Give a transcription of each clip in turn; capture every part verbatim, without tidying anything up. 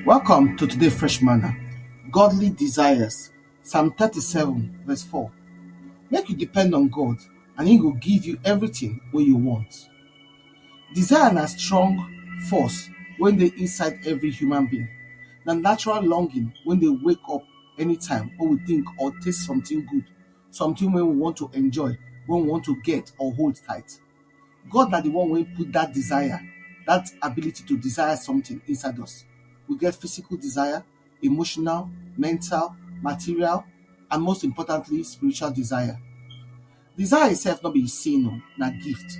Welcome to today Fresh Manna. Godly desires. Psalm thirty-seven, verse four. Make you depend on God, and He go give you everything wey you want. Desire na strong force wey dey inside every human being. Na natural longing wey dey wake up anytime wey we think or taste something good, something wey we want to enjoy, wey we want to get or hold tight. God na the one wey put that desire, that ability to desire something inside us. We get physical desire, emotional, mental, material, and most importantly, spiritual desire. Desire itself no be sin o, na gift.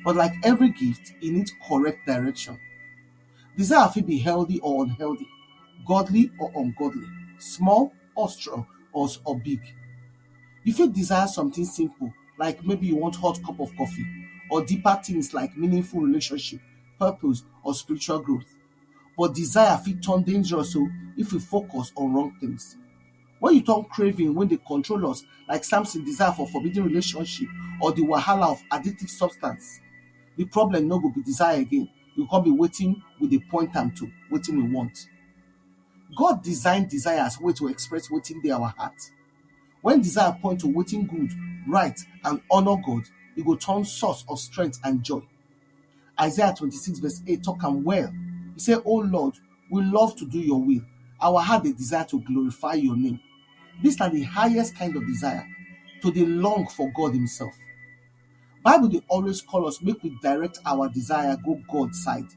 But like every gift, e need correct direction. Desire fit be healthy or unhealthy, godly or ungodly, small or strong or, or big. You fit desire something simple, like maybe you want hot cup of coffee, or deeper things like meaningful relationship, purpose, or spiritual growth. But desire fit turn dangerous o if we focus on wrong things. When you turn craving wey dey control us, like Samson desire for forbidden relationship or the wahala of addictive substance, the problem no go be desire again. E go come be wetin we dey point am to, wetin we want. God design desire as way to express wetin dey our heart. When desire point to wetin good, right, and honour God, e go turn source of strength and joy. Isaiah twenty-six verse eight talk am well. E say, "O Lord, we love to do your will. Our heart dey desire to glorify your name." This na the highest kind of desire, to dey long for God himself. Bible dey always call us make we direct our desire go God side.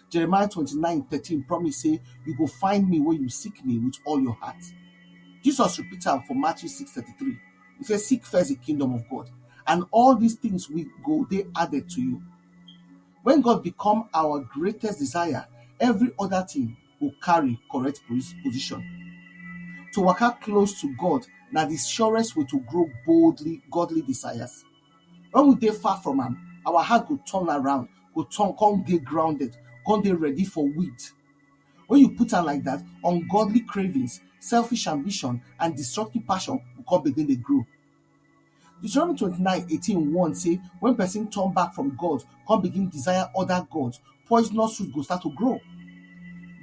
Jeremiah twenty-nine thirteen promise say, "You go find me when you seek me with all your heart." Jesus repeat am for Matthew six thirty-three. He say, "Seek first the kingdom of God, and all these things will go dey added to you." When God become our greatest desire, every other thing go carry correct pos-, position. To waka close to God na the surest way to grow boldly godly desires. When we dey far from am, our heart go turn around, go turn, come dey grounded, come dey ready for weed. When you put am like that, ungodly cravings, selfish ambition, and destructive passion go come begin dey grow. Deuteronomy twenty-nine eighteen warn say when person turn back from God, come begin desire other gods, poisonous fruit go start to grow.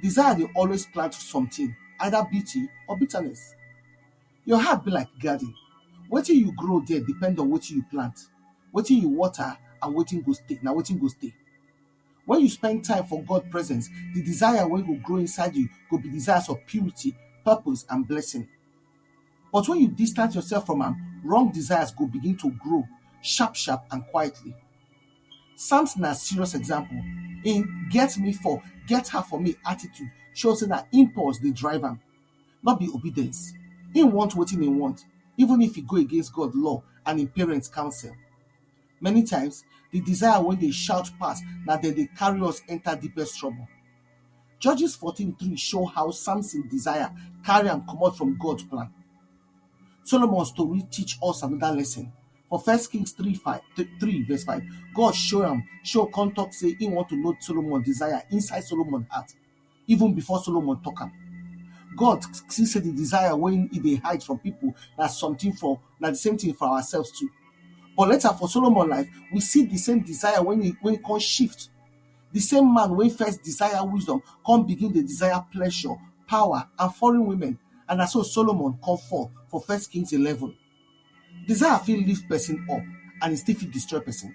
Desire dey always plant something, either beauty or bitterness. Your heart be like garden. Wetin you grow there depend on wetin you plant, wetin you water, and wetin go stay, na wetin go stay. When you spend time for God presence, the desire wey go grow inside you go be desires of purity, purpose, and blessing. But when you distance yourself from am, wrong desires go begin to grow sharp sharp and quietly. Samson na serious example. Im "get me for, get her for me" attitude show say na impulse dey drive am, no be obedience. Im want wetin im want, even if e go against God law and im parents counsel. Many times, the desire wey dey shout pass na dem dey carry us enter deepest trouble. Judges fourteen three show how Samson desire carry am comot from God plan. Solomon story teach us another lesson. For First Kings three five, three verse five, God show am, show come talk say he want to know Solomon desire inside Solomon heart, even before Solomon talk am. God see say the desire wey e dey hide from people na something for, na the same thing for ourselves too. But later for Solomon life, we see the same desire when e, when e come shift. The same man wey first desire wisdom come begin dey desire pleasure, power, and foreign women. And na so Solomon come fall for First Kings eleven. Desire fit lift person up and e still fit destroy person.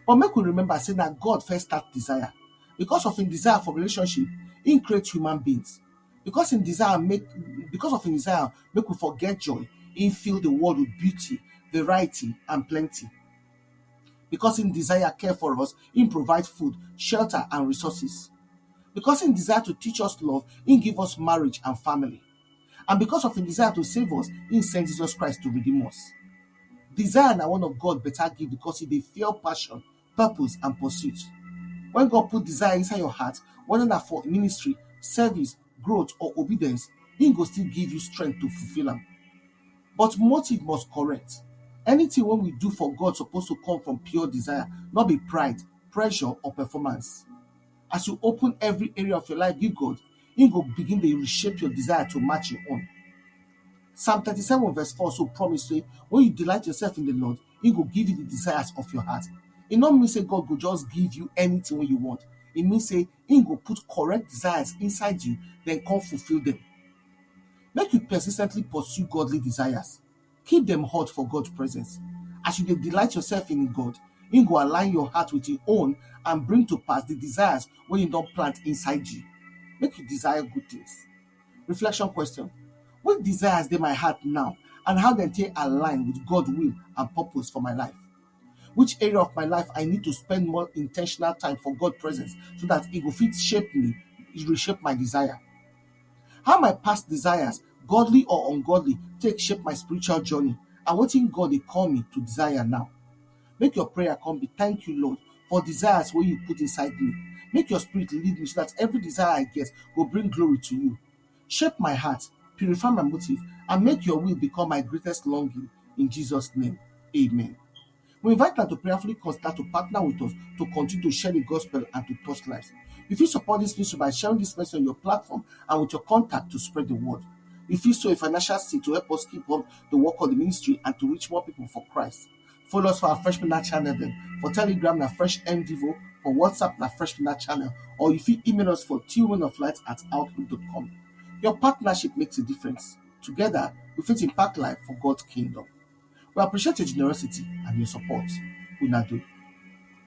But make we remember say na God first start desire. Because of im desire for relationship, im create human beings. Because im desire make, because of im desire make we for get joy, im fill the world with beauty, variety, and plenty. Because im desire care for us, im provide food, shelter, and resources. Because im desire to teach us love, im give us marriage and family. And because of im desire to save us, im send Jesus Christ to redeem us. Desire na one of God better gift because e dey fuel passion, purpose, and pursuit. When God put desire inside your heart, whether na for ministry, service, growth, or obedience, im go still give you strength to fulfill am. But motive must correct. Anything wey we do for God suppose to come from pure desire, no be pride, pressure, or performance. As you open every area of your life give God, im go begin dey reshape your desire to match im own. Psalm thirty-seven verse four so promise say, when you delight yourself in the Lord, im go give you the desires of your heart. E no mean say God go just give you anything wey you want. E mean say Im go put correct desires inside you, then come fulfill them. Make you persistently pursue godly desires. Keep them hot for God's presence. As you dey delight yourself in God, Im go align your heart with Im own and bring to pass the desires wey Im don plant inside you. Make you desire good things. Reflection question: which desires dey my heart now, and how dem take align with God will and purpose for my life? Which area of my life I need to spend more intentional time for God presence so that e go fit shape me, reshape my desire? How my past desires, godly or ungodly, take shape my spiritual journey, and wetin God dey call me to desire now? Make your prayer come be: thank you, Lord, for desires wey you put inside me. Make your spirit lead me so that every desire I get go bring glory to you. Shape my heart, purify my motive, and make your will become my greatest longing. In Jesus' name, amen. We invite you to prayerfully consider to partner with us to continue to share the gospel and to touch lives. You fit support this ministry by sharing this message on your platform and with your contact to spread the word. You fit sow a financial seed to help us keep up the work of the ministry and to reach more people for Christ. Follow us for our Fresh Manna channel dem. For Telegram na Fresh M Devo, for WhatsApp na Fresh Manna channel, or you fit email us for tillmanoflight at outlook dot com. Your partnership makes a difference. Together, we fit impact life for God's kingdom. We appreciate your generosity and your support. Una do.